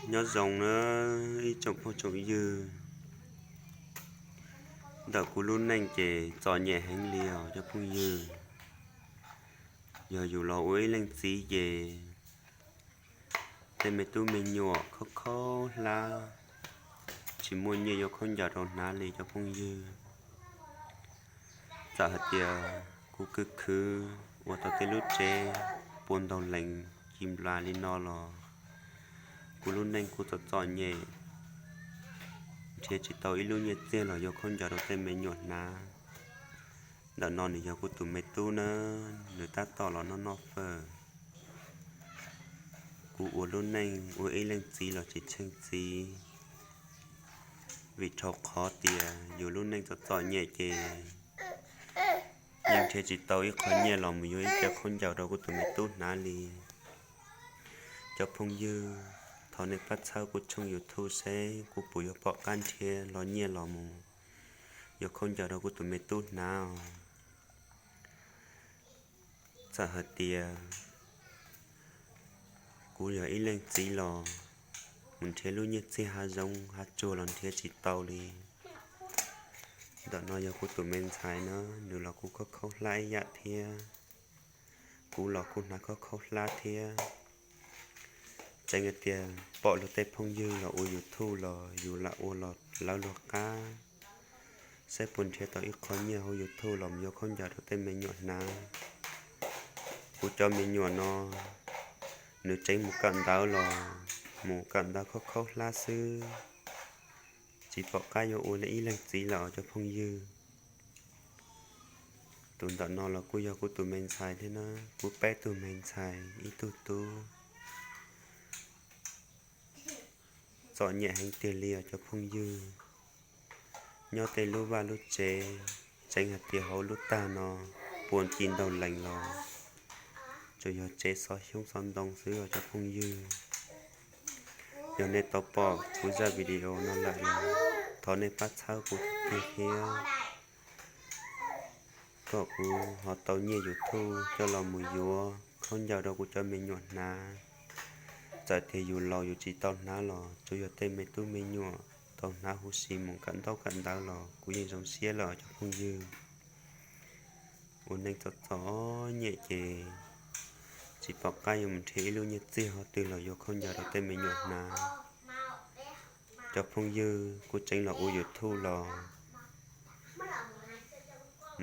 Nyob zoo na ib tsoom phooj tsoom ywg. Ntawm kuv lub neej ces txom nyem heev li os cov phooj ywg. Yog yus los ua ib leej txiv ces tej me tub me nyuam khaub khaub hlab, tsis muaj nyiaj yuav khaub ncaws rau hnav li cov phooj ywg. Txawm hais tias kuv khwv khwv ua tau tej lub tsev puas ntaug lees ci nplas li no los kuv lub neej kuj txom txom nyem, nrhiav tsis tau ib lub nyiaj txiag los yuav khaub ncaws rau tej me nyuam hnav. Ntawm no nws yog kuv tus me tub na, nws tab tom los noj noj fawm. Kuv ua lub neej ua ib leej txiv los tsis tsheej txiv, vim rau qhov tias yus lub neej txom txom nyem ces yeej nrhiav tsis tau ib qho nyiaj los mus yuav ib co khaub ncaws rau kuv tus me tub hnav li. Cov phooj ywg, thov nej pab txhawb kuv tshooj YouTube seb kuv puas yuav pom qab nrhiav los nyiaj los mus yuav khaub ncaws rau kuv tus me tub hnav os. Txawm hais tias kuv yog ib leej txiv los mus nrhiav lub nyiaj txiag hav zoov hav tsuag los nrhiav tsis tau li. Ntawm no yog kuv tus me ntxhais na, nws los kuj khaub khaub hlab ib yam thiab. Kuv los kuj hnav khaub khaub hlab thiab. Tseeb hais tias pom luag tej phooj ywg los ua YouTube los yus lam ua los lawv luag qab, saib puas nrhiav tau ib qho nyiaj hauv YouTube los mus yuav khaub ncaws rau tej me nyuam hnav. Kuv cov me nyuam no, nws tseev mus kawm ntawv los mus kawm ntawv khaub khaub hlab xwb, tsis pom qab yuav ua li ib leej txiv lawm cov phooj ywg. Tus ntawm no los kuj yog kuv tus me ntxhais thiab na, kuv peb tug me ntxhais ib tug tub. Txom nyem heev tiag li os cov phooj ywg. Nyob tej lub vaj lub tsev, tseev hais tias hauv lub tag no puas ci ntaug lees los tsuas yog tsev xov xyoob xov ntoo xwb os cov phooj ywg. Yog nej tau pom kuv zaj video no lawm los thov nej pab txhawb kuv tiag tiag thiab, kom kuv ho tau nyiaj YouTube coj los mus yuav khaub ncaws rau kuv cov me nyuam hnav. Txawm tias yus laus yus tsis tau hnav los tsuas yog tej me tub me nyuam tau hnav huv si mus kawm ntaub kawm ntawv los kuv yeej zoo siab lawm os cov phooj ywg. Ua neej txom txom nyem ces tsis pom qab yuav mus nrhiav ib lub nyiaj txiag qhov twg los yuav khaub ncaws rau tej me nyuam hnav. Cov phooj ywg, kuv tseev los ua YouTube los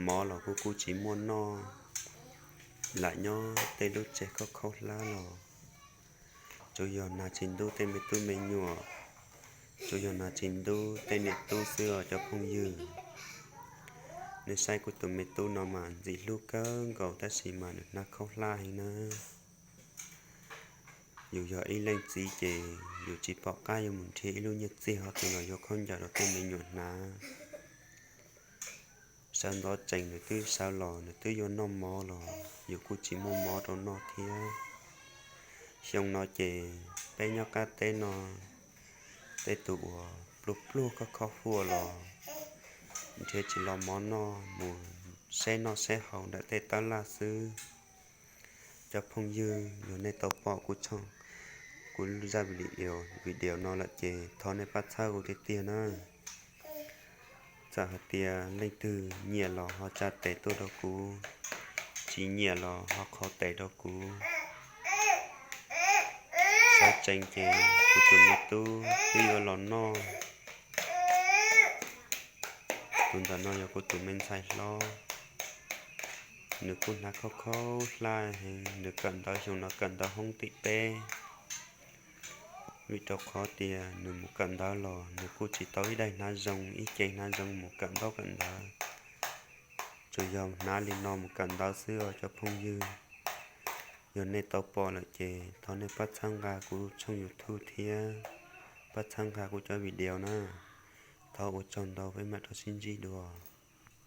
mov los kuj kuj tsis muaj noj, lam nyob tej lub tsev khaub khaub hlab los tsuas yog nag tsis ntub tej me tub me nyuam, tsuas yog nag tsis ntub tej niam tub xwb os cov phooj ywg. Nej saib kuv tus me tub no mas ntxim hlub kawg nkaus tab sis mas nws hnav khaub hlab heev na. Yus yog ib leej txiv ces yus tsis pom qab yuav mus nrhiav ib lub nyiaj txiag qhov twg los yuav khaub ncaws rau tej me nyuam hnav. Sawv ntxov tsees nws twb sawv los nws twb yuav noj mov los yus kuj tsis muaj mov rau noj thiab. Xyoo no ces peb nyob qab teb no, tej tus uas pluag pluag khaub khaub huaj los nrhiav tsis los mov noj, mus saib noj saib haus ntawm tej tab laj xwb. Cov phooj ywg, yog nej tau pom kuv tshooj, kuv zaj video no lawm ces thov nej pab txhawb kuv tiag tiag na. Txawm hais tias leej twg nyiam los ho tsa tes tuaj rau kuv, tsis nyiam los ho qhau tes rau kuv. Sawv tsees ces kuv tus me tub twb yuav los noj. Tus ntawm no yog kuv tus me ntxhais hlob, nws kuj hnav khaub khaub hlab heev, nws kawm ntawv xyoo no kawm ntawv hoob tim peb. Vim rau qhov tias nws mus kawm ntawv los nws kuj tsis tau ib daim hnav zoo ib ce hnav zoo mus kawm ntaub kawm ntawv, tsuas yog hnav li no mus kawm ntawv xwb os cov phooj ywg. Yog nej tau pom lawm ces thov nej pab txhawb nqa kuv tshooj YouTube thiab pab txhawb nqa kuv cov video na. Thov ua tsaug ntau, peb mam rov sib ntsib dua.